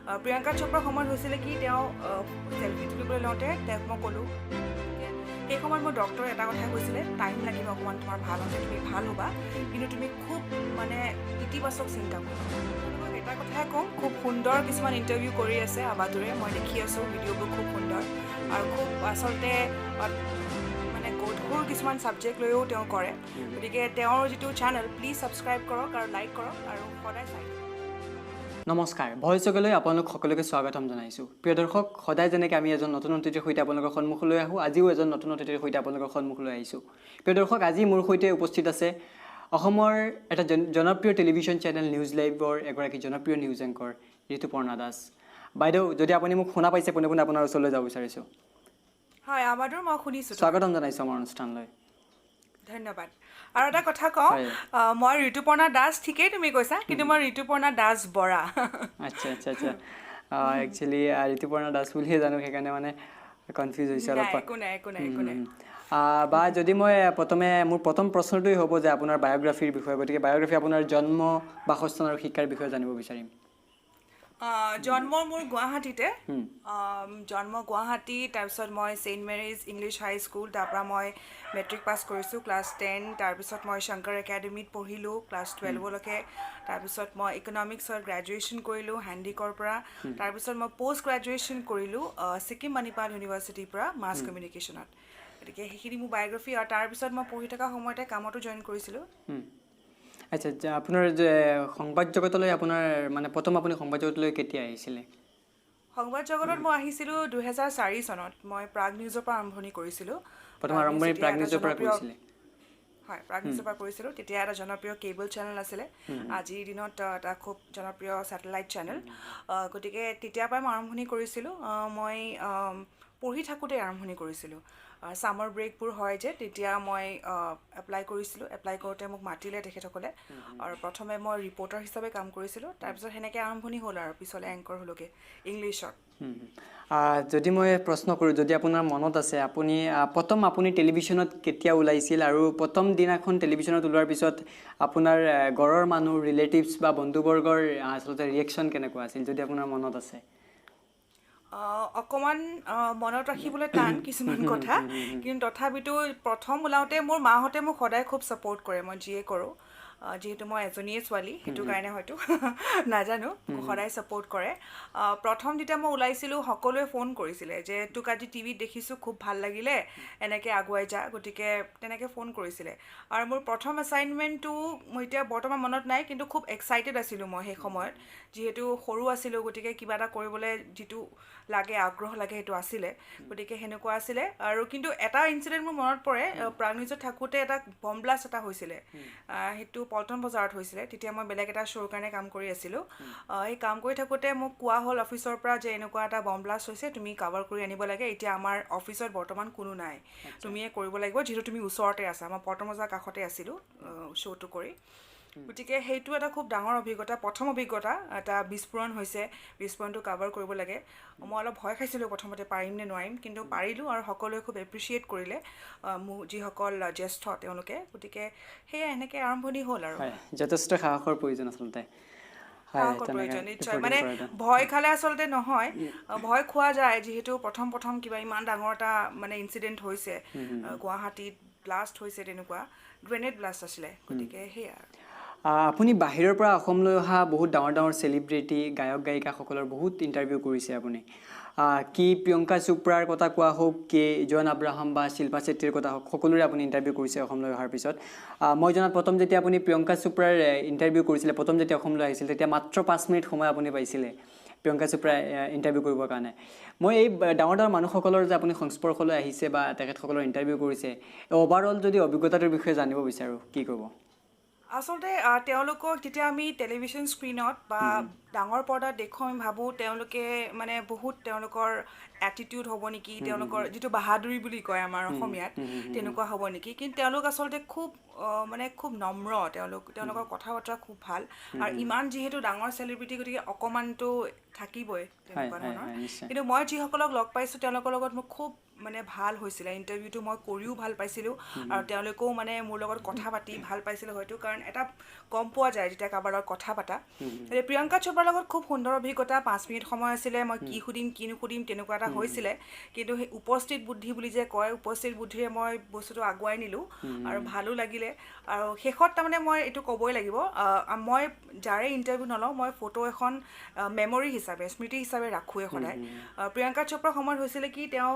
প্ৰিয়ংকা চোপ্ৰাৰ সময়ত হৈছিলে কি, তেওঁ চেলফি তুলিবলৈ লওঁতে তেওঁক মই ক'লোঁ, সেই সময়ত মোৰ ডক্টৰে এটা কথাই কৈছিলে, টাইম লাগিব অকণমান তোমাৰ ভাল হওঁতে, তুমি ভাল হ'বা, কিন্তু তুমি খুব মানে ইতিবাচক চিন্তা কৰা। এটা কথাই কওঁ, খুব সুন্দৰ কিছুমান ইণ্টাৰভিউ কৰি আছে আবাদুৰে, মই দেখি আছোঁ ভিডিঅ'বোৰ, খুব সুন্দৰ আৰু খুব আচলতে মানে গধুৰ কিছুমান ছাবজেক্ট লৈও তেওঁ কৰে। গতিকে তেওঁৰ যিটো চেনেল, প্লিজ ছাবস্ক্ৰাইব কৰক আৰু লাইক কৰক আৰু সদায় চাই। নমস্কাৰ, ভইচ অকলৈ আপোনালোক সকলোকে স্বাগতম জনাইছোঁ। প্ৰিয় দৰ্শক, সদায় যেনেকৈ আমি এজন নতুন অতিথিৰ সৈতে আপোনালোকৰ সন্মুখলৈ আহোঁ, আজিও এজন নতুন অতিথিৰ সৈতে আপোনালোকৰ সন্মুখলৈ আহিছোঁ। প্ৰিয় দৰ্শক, আজি মোৰ সৈতে উপস্থিত আছে অসমৰ এটা জনপ্ৰিয় টেলিভিশ্যন চেনেল নিউজ লাইভৰ এগৰাকী জনপ্ৰিয় নিউজ এংকৰ ঋতুপৰ্ণা দাস বাইদেউ। যদি আপুনি মোক শুনা পাইছে, পোনে পোনে আপোনাৰ ওচৰলৈ যাব বিচাৰিছোঁ। হয় আবাদুৰ, মই শুনিছোঁ। স্বাগতম জনাইছোঁ আমাৰ অনুষ্ঠানলৈ। ধন্যবাদ। আৰু এটা কথা কওঁ, মই ঋতুপৰ্ণা দাস ঠিকেই তুমি কৈছা, কিন্তু মই ঋতুপৰ্ণা দাস বৰা। আচ্ছা, একচুৱেলি ঋতুপৰ্ণা দাস বুলিয়ে জানো, সেইকাৰণে মানে কনফিউজ হৈছে অলপ। একো নাই, একো নাই, একো নাই। বা যদি মই প্ৰথমে, মোৰ প্ৰথম প্ৰশ্নটোৱেই হ'ব যে আপোনাৰ বায়'গ্ৰাফীৰ বিষয়ে, গতিকে বায়'গ্ৰাফী, আপোনাৰ জন্ম, বাসস্থান আৰু শিক্ষাৰ বিষয়ে জানিব বিচাৰিম। জন্ম মোৰ গুৱাহাটীতে, জন্ম গুৱাহাটী। তাৰপিছত মই ছেইণ্ট মেৰিজ ইংলিছ হাই স্কুল, তাৰপৰা মই মেট্ৰিক পাছ কৰিছোঁ, ক্লাছ 10। তাৰপিছত মই শংকৰ একাডেমীত পঢ়িলোঁ ক্লাছ 12লৈকে। তাৰপিছত মই ইকনমিক্সত গ্ৰেজুৱেশ্যন কৰিলোঁ হেণ্ডিকৰ পৰা। তাৰপিছত মই পষ্ট গ্ৰেজুৱেশ্যন কৰিলোঁ ছিকিম মণিপাল ইউনিভাৰ্চিটিৰ পৰা মাছ কমিউনিকেশ্যনত। গতিকে সেইখিনি মোৰ বায়'গ্ৰাফী। আৰু তাৰপিছত মই পঢ়ি থকা সময়তে কামতো জইন কৰিছিলোঁ। আচ্ছা, আপোনাৰ যে সংবাদ জগতলৈ, আপোনাৰ মানে প্ৰথম আপুনি সংবাদ জগতলৈ কেতিয়া আহিছিলে? সংবাদ জগতত মই আহিছিলোঁ 2004 চনত। মই প্ৰাগ নিউজৰ পৰা আৰম্ভণি কৰিছিলোঁ। প্ৰথম আৰম্ভণি প্ৰাগ নিউজৰ পৰা কৰিছিলে? হয়, প্ৰাগ নিউজৰ পৰা কৰিছিলোঁ। তেতিয়া এটা জনপ্ৰিয় কেবল চেনেল আছিলে, আজিৰ দিনত এটা খুব জনপ্ৰিয় ছেটেলাইট চেনেল। গতিকে তেতিয়াৰ পৰাই মই আৰম্ভণি কৰিছিলোঁ। মই পঢ়ি থাকোঁতেই আৰম্ভণি কৰিছিলোঁ। ছামাৰ ব্ৰেকবোৰ হয় যে, তেতিয়া মই এপ্লাই কৰিছিলোঁ। এপ্লাই কৰোঁতে মোক মাতিলে তেখেতসকলে আৰু প্ৰথমে মই ৰিপৰ্টাৰ হিচাপে কাম কৰিছিলোঁ। তাৰপিছত সেনেকৈ আৰম্ভণি হ'ল আৰু পিছলৈ এংকৰ হ'লোগৈ ইংলিছত। যদি মই প্ৰশ্ন কৰোঁ, যদি আপোনাৰ মনত আছে, আপুনি প্ৰথম আপুনি টেলিভিশ্যনত কেতিয়া ওলাইছিল আৰু প্ৰথম দিনাখন টেলিভিশ্যনত ওলোৱাৰ পিছত আপোনাৰ ঘৰৰ মানুহ, ৰিলেটিভছ বা বন্ধুবৰ্গৰ আচলতে ৰিয়েকশ্যন কেনেকুৱা আছিল, যদি আপোনাৰ মনত আছে? অকণমান মনত ৰাখিবলৈ টান কিছুমান কথা, কিন্তু তথাপিতো প্ৰথম ওলাওঁতে মোৰ মাহঁতে মোক সদায় খুব ছাপৰ্ট কৰে মই যিয়ে কৰোঁ। যিহেতু মই এজনীয়ে ছোৱালী, সেইটো কাৰণে হয়তো নাজানো, সদায় ছাপৰ্ট কৰে। প্ৰথম যেতিয়া মই ওলাইছিলোঁ, সকলোৱে ফোন কৰিছিলে যে তোক আজি টিভিত দেখিছোঁ, খুব ভাল লাগিলে, এনেকৈ আগুৱাই যা। গতিকে তেনেকৈ ফোন কৰিছিলে। আৰু মোৰ প্ৰথম এছাইনমেণ্টটো মোৰ এতিয়া বৰ্তমান মনত নাই, কিন্তু খুব এক্সাইটেড আছিলোঁ মই সেই সময়ত। যিহেতু সৰু আছিলোঁ, গতিকে কিবা এটা কৰিবলৈ যিটো লাগে, আগ্ৰহ লাগে, সেইটো আছিলে। গতিকে সেনেকুৱা আছিলে। আৰু কিন্তু এটা ইনচিডেণ্ট মোৰ মনত পৰে, প্ৰাগ নিউজত থাকোঁতে এটা বম ব্লাষ্ট এটা হৈছিলে। সেইটো পল্টন বজাৰত হৈছিলে। তেতিয়া মই বেলেগ এটা শ্ব'ৰ কাৰণে কাম কৰি আছিলোঁ। সেই কাম কৰি থাকোঁতে মোক কোৱা হ'ল অফিচৰ পৰা যে এনেকুৱা এটা বম ব্লাষ্ট হৈছে, তুমি কাভাৰ কৰি আনিব লাগে। এতিয়া আমাৰ অফিচত বৰ্তমান কোনো নাই, তুমিয়ে কৰিব লাগিব, যিহেতু তুমি ওচৰতে আছা। মই পল্টন বজাৰৰ কাষতে আছিলোঁ শ্ব'টো কৰি। গতিকে সেইটো এটা খুব ডাঙৰ অভিজ্ঞতা, প্ৰথম অভিজ্ঞতা। এটা বিস্ফোৰণ হৈছে, বিস্ফোৰণটো কাভাৰ কৰিব লাগে। মই অলপ ভয় খাইছিলোঁ প্ৰথমতে, পাৰিম নে নোৱাৰিম, কিন্তু পাৰিলোঁ আৰু সকলোৱে খুব এপ্ৰিচিয়েট কৰিলে মোৰ যিসকল জ্যেষ্ঠ তেওঁলোকে। গতিকে সেয়া এনেকৈ আৰম্ভণি হ'ল আৰু। হয়, যথেষ্ট সাহসৰ প্ৰয়োজন আচলতে। সাহসৰ প্ৰয়োজন নিশ্চয়। মানে ভয় খালে আচলতে নহয়, ভয় খোৱা যায়, যিহেতু প্ৰথম প্ৰথম কিবা ইমান ডাঙৰ এটা মানে ইনচিডেণ্ট হৈছে, গুৱাহাটীত ব্লাষ্ট হৈছে, তেনেকুৱা গ্ৰেনেড ব্লাষ্ট আছিলে। গতিকে সেয়া। আপুনি বাহিৰৰ পৰা অসমলৈ অহা বহুত ডাঙৰ ডাঙৰ চেলিব্ৰিটি, গায়ক গায়িকাসকলৰ বহুত ইণ্টাৰভিউ কৰিছে আপুনি। কি প্ৰিয়ংকা চোপ্ৰাৰ কথা কোৱা হওক, কি জন আব্ৰাহাম বা শিল্পা চেট্টিৰ কথা হওক, সকলোৰে আপুনি ইণ্টাৰভিউ কৰিছে অসমলৈ অহাৰ পিছত। মই জনাত প্ৰথম যেতিয়া আপুনি প্ৰিয়ংকা চোপ্ৰাৰ ইণ্টাৰভিউ কৰিছিলে, প্ৰথম যেতিয়া অসমলৈ আহিছিল, তেতিয়া মাত্ৰ 5 মিনিট সময় আপুনি পাইছিলে প্ৰিয়ংকা চোপ্ৰাই ইণ্টাৰভিউ কৰিবৰ কাৰণে। মই এই ডাঙৰ ডাঙৰ মানুহসকলৰ যে আপুনি সংস্পৰ্শলৈ আহিছে বা তেখেতসকলৰ ইণ্টাৰভিউ কৰিছে, অভাৰঅল যদি অভিজ্ঞতাটোৰ বিষয়ে জানিব বিচাৰোঁ, কি ক'ব? আচলতে তেওঁলোকক যেতিয়া আমি টেলিভিশ্যন স্ক্ৰীণত বা ডাঙৰ পৰ্দাত দেখোঁ, আমি ভাবোঁ তেওঁলোকে মানে বহুত তেওঁলোকৰ এটিটিউড হ'ব নেকি, তেওঁলোকৰ যিটো বাহাদুৰি বুলি কয় আমাৰ অসমীয়াত, তেনেকুৱা হ'ব নেকি। কিন্তু তেওঁলোক আচলতে খুব মানে খুব নম্ৰ। তেওঁলোকৰ কথা বতৰা খুব ভাল। আৰু ইমান যিহেতু ডাঙৰ চেলিব্ৰিটি, গতিকে অকণমানতো থাকিবই তেনেকুৱা ধৰণৰ। কিন্তু মই যিসকলক লগ পাইছোঁ, তেওঁলোকৰ লগত মোৰ খুব মানে ভাল হৈছিলে ইণ্টাৰভিউটো। মই কৰিও ভাল পাইছিলোঁ আৰু তেওঁলোকেও মানে মোৰ লগত কথা পাতি ভাল পাইছিলে হয়তো, কাৰণ এটা গম পোৱা যায় যেতিয়া কাৰোবাৰ লগত কথা পাতা। প্ৰিয়ংকা চোপ্ৰা চোপ্ৰাৰ লগত খুব সুন্দৰ অভিজ্ঞতা। 5 মিনিট সময় আছিলে, মই কি সুধিম কি নুসুধিম তেনেকুৱা এটা হৈছিলে, কিন্তু সেই উপস্থিত বুদ্ধি বুলি যে কয়, উপস্থিত বুদ্ধিৰে মই বস্তুটো আগুৱাই নিলোঁ আৰু ভালো লাগিলে। আৰু শেষত তাৰমানে মই এইটো ক'বই লাগিব, মই যাৰে ইণ্টাৰভিউ নলওঁ মই ফটো এখন মেমৰি হিচাপে, স্মৃতি হিচাপে ৰাখোঁৱে সদায়। প্ৰিয়ংকা চোপ্ৰাৰ সময়ত হৈছিলে কি, তেওঁ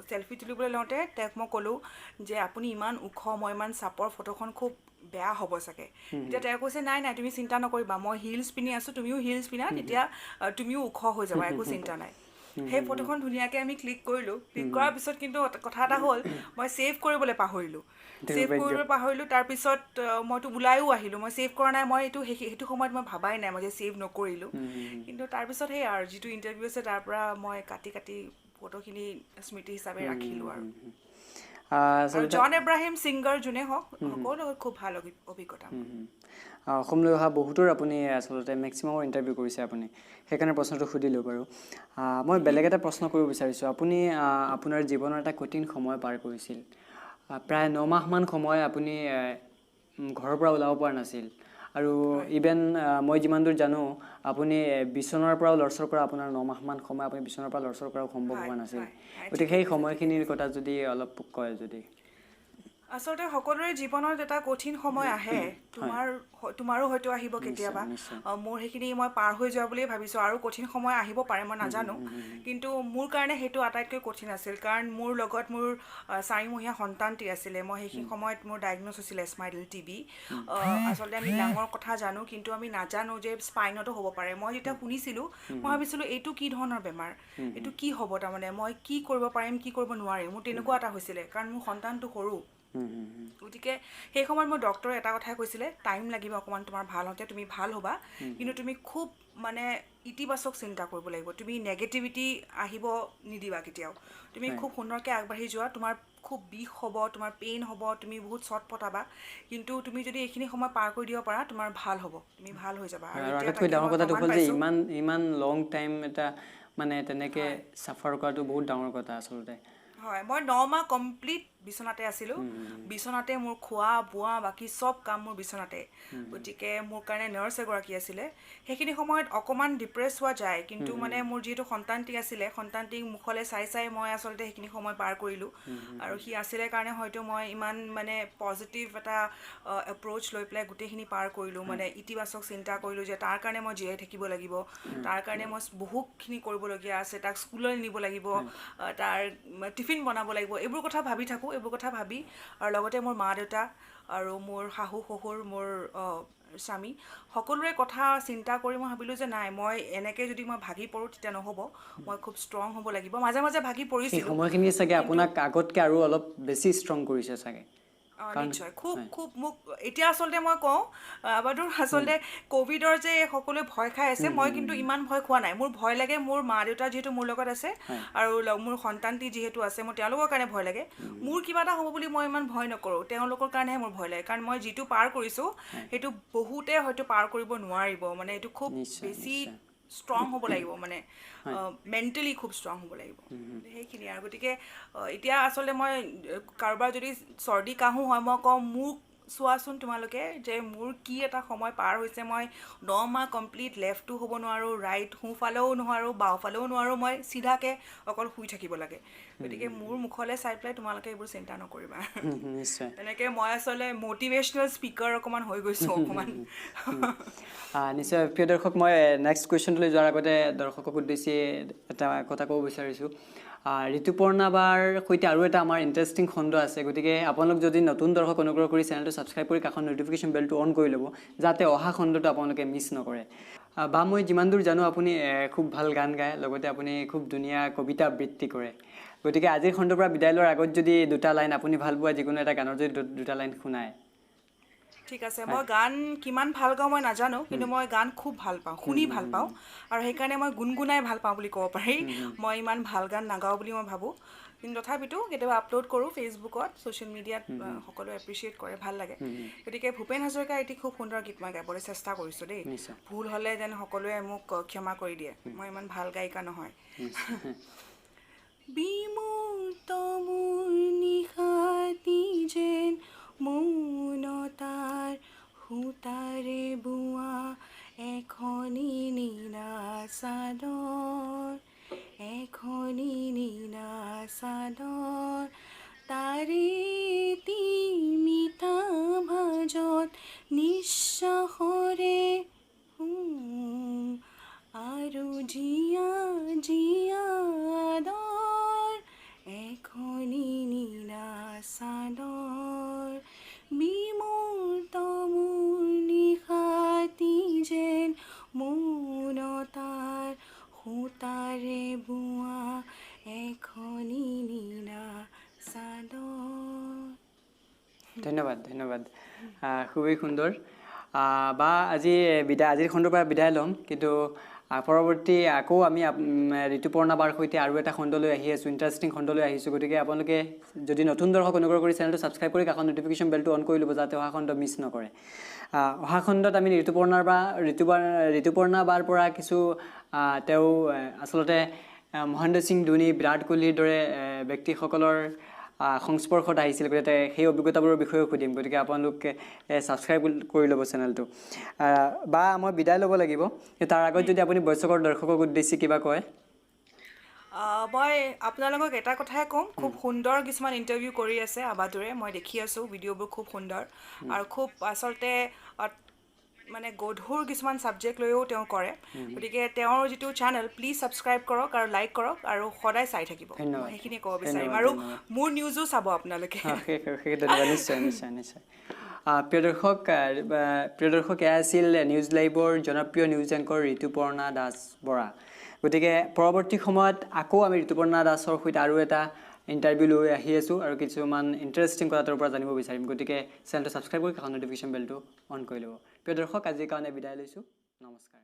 চেলফি তুলিবলৈ লওঁতে তেওঁক মই ক'লোঁ যে আপুনি ইমান ওখ, মই ইমান চাপৰ, ফটোখন খুব বেয়া হ'ব চাগে। তেতিয়া তেওঁ কৈছে নাই নাই তুমি চিন্তা নকৰিবা, মই হিলছ পিন্ধি আছোঁ, তুমিও হিলছ পিন্ধা, তেতিয়া তুমিও ওখ হৈ যাবা, একো চিন্তা নাই। সেই ফটোখন ধুনীয়াকৈ আমি ক্লিক কৰিলোঁ। ক্লিক কৰাৰ পিছত কিন্তু কথা এটা হ'ল, মই ছেভ কৰিবলৈ পাহৰিলোঁ। ছেভ কৰিবলৈ পাহৰিলোঁ, তাৰপিছত মইতো ওলায়ো আহিলোঁ, মই ছেভ কৰা নাই, মই এইটো সেইটো সময়ত মই ভাবাই নাই মই যে ছেভ নকৰিলোঁ। কিন্তু তাৰপিছত সেই আৰু যিটো ইণ্টাৰভিউ আছে তাৰ পৰা মই কাটি কাটি ফটোখিনি স্মৃতি হিচাপে ৰাখিলোঁ। আৰু জন এব্ৰাহিম ছিংগাৰ যোনে হওক, সকলোৰ লগত খুব ভাল অভিজ্ঞতা। অসমলৈ অহা বহুতৰ আপুনি আচলতে মেক্সিমামৰ ইণ্টাৰভিউ কৰিছে আপুনি, সেইকাৰণে প্ৰশ্নটো সুধিলোঁ বাৰু। মই বেলেগ এটা প্ৰশ্ন কৰিব বিচাৰিছোঁ। আপুনি আপোনাৰ জীৱনৰ এটা কঠিন সময় পাৰ কৰিছিল, প্ৰায় 9 মাহমান সময় আপুনি ঘৰৰ পৰা ওলাব পৰা নাছিল, আৰু ইভেন মই যিমান দূৰ জানো আপুনি বিচনাৰ পৰাও লৰচৰ কৰা, আপোনাৰ 9 মাহমান সময় আপুনি বিচনাৰ পৰা লৰচৰ কৰাও সম্ভৱ হোৱা নাছিল। গতিকে সেই সময়খিনিৰ কথা যদি অলপ কয় যদি। আচলতে সকলোৰে জীৱনত এটা কঠিন সময় আহে, তোমাৰো হয়তো আহিব কেতিয়াবা, মোৰ সেইখিনি মই পাৰ হৈ যোৱা বুলিয়ে ভাবিছোঁ। আৰু কঠিন সময় আহিব পাৰে মই নাজানো, কিন্তু মোৰ কাৰণে সেইটো আটাইতকৈ কঠিন আছিল, কাৰণ মোৰ লগত মোৰ 4 মহীয়া সন্তানটি আছিলে। মই সেইখিনি সময়ত মোৰ ডায়েগন'জ হৈছিলে স্পাইনেল টিবি। আচলতে আমি ডাঙৰ কথা জানো, কিন্তু আমি নাজানো যে স্পাইনতো হ'ব পাৰে। মই যেতিয়া শুনিছিলোঁ মই ভাবিছিলোঁ এইটো কি ধৰণৰ বেমাৰ, এইটো কি হ'ব, তাৰমানে মই কি কৰিব পাৰিম কি কৰিব নোৱাৰিম, মোৰ তেনেকুৱা এটা হৈছিলে, কাৰণ মোৰ সন্তানটো সৰু। গতিকে সেই সময়ত মোৰ ডক্টৰে এটা কথাই কৈছিলে, টাইম লাগিব অকণমান তোমাৰ ভাল হওঁতে, তুমি ভাল হ'বা, কিন্তু তুমি খুব মানে ইতিবাচক চিন্তা কৰিব লাগিব, তুমি নেগেটিভিটি আহিব নিদিবা কেতিয়াও, তুমি খুব সুন্দৰকৈ আগবাঢ়ি যোৱা। তোমাৰ খুব বিষ হ'ব, তোমাৰ পেইন হ'ব, তুমি বহুত চটপটাবা, কিন্তু তুমি যদি এইখিনি সময় পাৰ কৰি দিব পাৰা তোমাৰ ভাল হ'ব, তুমি ভাল হৈ যাবা। আৰু আটাইতকৈ ডাঙৰ কথাটো হ'ল যে ইমান ইমান লং টাইম এটা মানে তেনেকৈ চাফাৰ কৰাটো বহুত ডাঙৰ কথা আচলতে। হয়, মই 9 মাহ কমপ্লিট বিচনাতে আছিলোঁ, বিচনাতে মোৰ খোৱা বোৱা বাকী চব কাম মোৰ বিচনাতে। গতিকে মোৰ কাৰণে নাৰ্ছ এগৰাকী আছিলে। সেইখিনি সময়ত অকণমান ডিপ্ৰেছ হোৱা যায়, কিন্তু মানে মোৰ যিহেতু সন্তানটি আছিলে, সন্তানটিক মুখলৈ চাই চাই মই আচলতে সেইখিনি সময় পাৰ কৰিলোঁ। আৰু সি আছিলে কাৰণে হয়তো মই ইমান মানে পজিটিভ এটা এপ্ৰ'চ লৈ পেলাই গোটেইখিনি পাৰ কৰিলোঁ, মানে ইতিবাচক চিন্তা কৰিলোঁ যে তাৰ কাৰণে মই জীয়াই থাকিব লাগিব, তাৰ কাৰণে মই বহুতখিনি কৰিবলগীয়া আছে, তাক স্কুললৈ নিব লাগিব, তাৰ টিফিন বনাব লাগিব, এইবোৰ কথা ভাবি থাকোঁ। এইবোৰ কথা ভাবি আৰু লগতে মোৰ মা দেউতা আৰু মোৰ শাহু শহুৰ, মোৰ স্বামী, সকলোৰে কথা চিন্তা কৰি মই ভাবিলোঁ যে নাই, মই এনেকৈ যদি মই ভাগি পৰোঁ তেতিয়া নহ'ব, মই খুব ষ্ট্ৰং হ'ব লাগিব। মাজে মাজে ভাগি পৰিছিলোঁ। সময়খিনি চাগে আপোনাক আগতকৈ আৰু অলপ বেছি ষ্ট্ৰং কৰিছে চাগে। নিশ্চয়, খুব খুব মোক এতিয়া আচলতে মই কওঁ বাদুৰ, আচলতে ক'ভিডৰ যে সকলোৱে ভয় খাই আছে, মই কিন্তু ইমান ভয় খোৱা নাই। মোৰ ভয় লাগে মোৰ মা দেউতা যিহেতু মোৰ লগত আছে আৰু মোৰ সন্তানটি যিহেতু আছে, মোৰ তেওঁলোকৰ কাৰণে ভয় লাগে। মোৰ কিবা এটা হ'ব বুলি মই ইমান ভয় নকৰোঁ, তেওঁলোকৰ কাৰণেহে মোৰ ভয় লাগে, কাৰণ মই যিটো পাৰ কৰিছোঁ সেইটো বহুতে হয়তো পাৰ কৰিব নোৱাৰিব। মানে এইটো খুব বেছি ষ্ট্ৰং হ'ব লাগিব, মানে মেণ্টেলি খুব ষ্ট্ৰং হ'ব লাগিব, সেইখিনি আৰু। গতিকে এতিয়া আচলতে মই কাৰোবাৰ যদি চৰ্দি কাহো হয়, মই কওঁ মোক চোৱাচোন তোমালোকে যে মোৰ কি এটা সময় পাৰ হৈছে। মই 9 মাহ কমপ্লিট লেফ্টো হ'ব নোৱাৰোঁ, ৰাইট সোঁফালেও নোৱাৰোঁ, বাওঁফালেও নোৱাৰোঁ, মই চিধাকৈ অকল শুই থাকিব লাগে। গতিকে মোৰ মুখলৈ চাই পেলাই তোমালোকে এইবোৰ চিন্তা নকৰিবা। তেনেকৈ মই আচলতে মটিভেশ্যনেল স্পীকাৰ অকণমান হৈ গৈছোঁ অকণমান। নিশ্চয়। প্ৰিয় দৰ্শক, মই নেক্সট কুৱেশ্যনটোলৈ যোৱাৰ আগতে দৰ্শকক উদ্দেশ্যি এটা কথা ক'ব বিচাৰিছোঁ। ঋতুপৰ্ণা বাৰ সৈতে আৰু এটা আমাৰ ইণ্টাৰেষ্টিং খণ্ড আছে, গতিকে আপোনালোক যদি নতুন দৰ্শক অনুগ্ৰহ কৰি চেনেলটো ছাবস্ক্ৰাইব কৰি কাষৰ ন'টিফিকেশ্যন বেলটো অন কৰি ল'ব, যাতে অহা খণ্ডটো আপোনালোকে মিছ নকৰে। বা মই যিমান দূৰ জানো আপুনি খুব ভাল গান গায়, লগতে আপুনি খুব ধুনীয়া কবিতা আবৃত্তি কৰে। গতিকে আজিৰ খণ্ডৰ পৰা বিদায় লোৱাৰ আগত যদি দুটা লাইন আপুনি ভাল পোৱা যিকোনো এটা গানৰ যদি দুটা লাইন শুনায়। ঠিক আছে, মই গান কিমান ভাল গাওঁ মই নাজানো, কিন্তু মই গান খুব ভাল পাওঁ, শুনি ভাল পাওঁ, আৰু সেইকাৰণে মই গুণগুণাই ভাল পাওঁ বুলি ক'ব পাৰি। মই ইমান ভাল গান নাগাওঁ বুলি মই ভাবোঁ, কিন্তু তথাপিতো কেতিয়াবা আপলোড কৰোঁ ফেচবুকত, ছ'চিয়েল মিডিয়াত, সকলোৱে এপ্ৰিচিয়েট কৰে, ভাল লাগে। গতিকে ভূপেন হাজৰিকাৰ এটি খুব সুন্দৰ গীত মই গাবলৈ চেষ্টা কৰিছোঁ দেই, ভুল হ'লে যেন সকলোৱে মোক ক্ষমা কৰি দিয়ে, মই ইমান ভাল গায়িকা নহয়। বিমূৰ্ত মোৰ নিশাটি যেন মৌনতাৰ সূতাৰে বোৱা এখনি নীলা চাদৰ, এখনি নীলা চাদৰ, তাৰে তিমিতা ভাঁজত নিশ্বাসৰে আৰু জীয়া জীয়া আদৰ, এখনি নীলা চাদৰ। বিমূৰ্ত মোৰ নিশাটি যেন মৌনতাৰ সূতাৰে বোৱা এখনি নীলা চাদৰ। ধন্যবাদ, ধন্যবাদ, খুবেই সুন্দৰ। বা আজি বিদায়, আজিৰ খণ্ডৰ পৰা বিদায় ল'ম, কিন্তু পৰৱৰ্তী আকৌ আমি ঋতুপৰ্ণা বাৰ সৈতে আৰু এটা খণ্ডলৈ আহি আছোঁ, ইণ্টাৰেষ্টিং খণ্ডলৈ আহিছোঁ। গতিকে আপোনালোকে যদি নতুন দৰ্শক, অনুগ্ৰহ কৰি চেনেলটো ছাবস্ক্ৰাইব কৰি কাষৰ ন'টিফিকেশ্যন বেলটো অন কৰি ল'ব, যাতে অহা খণ্ড মিছ নকৰে। অহা খণ্ডত আমি ঋতুপৰ্ণাৰ বা ঋতুপৰ্ণা বাৰ পৰা কিছু তেওঁ আচলতে মহেন্দ্ৰ সিং ধোনী, বিৰাট কোহলিৰ দৰে ব্যক্তিসকলৰ সংস্পৰ্শত আহিছিল, গতিকে সেই অভিজ্ঞতাবোৰৰ বিষয়েও সুধিম। গতিকে আপোনালোকে ছাবস্ক্ৰাইব কৰি ল'ব চেনেলটো। বা মই বিদায় ল'ব লাগিব, তাৰ আগত যদি আপুনি বৈশকৰ দৰ্শকক উদ্দেশ্যি কিবা কয়। মই আপোনালোকক এটা কথাই ক'ম, খুব সুন্দৰ কিছুমান ইণ্টাৰভিউ কৰি আছে আবাদুৰে, মই দেখি আছোঁ ভিডিঅ'বোৰ, খুব সুন্দৰ আৰু খুব আচলতে মানে গধুৰ কিছুমান ছাবজেক্ট লৈও তেওঁ কৰে। গতিকে তেওঁৰ যিটো চেনেল, প্লিজ ছাবস্ক্ৰাইব কৰক আৰু লাইক কৰক আৰু সদায় চাই থাকিব। ধন্যবাদ। মই সেইখিনিয়ে ক'ব বিচাৰিম আৰু মোৰ নিউজো চাব আপোনালোকে। ধন্যবাদ। নিশ্চয়, নিশ্চয়, নিশ্চয়। প্ৰিয় দৰ্শক, এয়া আছিল নিউজ লাইভৰ জনপ্ৰিয় নিউজ এংকৰ ঋতুপৰ্ণা দাস বৰা। গতিকে পৰৱৰ্তী সময়ত আকৌ আমি ঋতুপৰ্ণা দাসৰ সৈতে আৰু এটা ইণ্টাৰভিউ লৈ আহি আছোঁ আৰু কিছুমান ইণ্টাৰেষ্টিং কথা তেওঁৰ পৰা জানিব বিচাৰিম। গতিকে চেনেলটো ছাবস্ক্ৰাইব কৰি কাষৰ ন'টিফিকেশ্যন বেলটো অন কৰি ল'ব। প্ৰিয় দৰ্শক, আজিৰ কাৰণে বিদায় লৈছোঁ, নমস্কাৰ।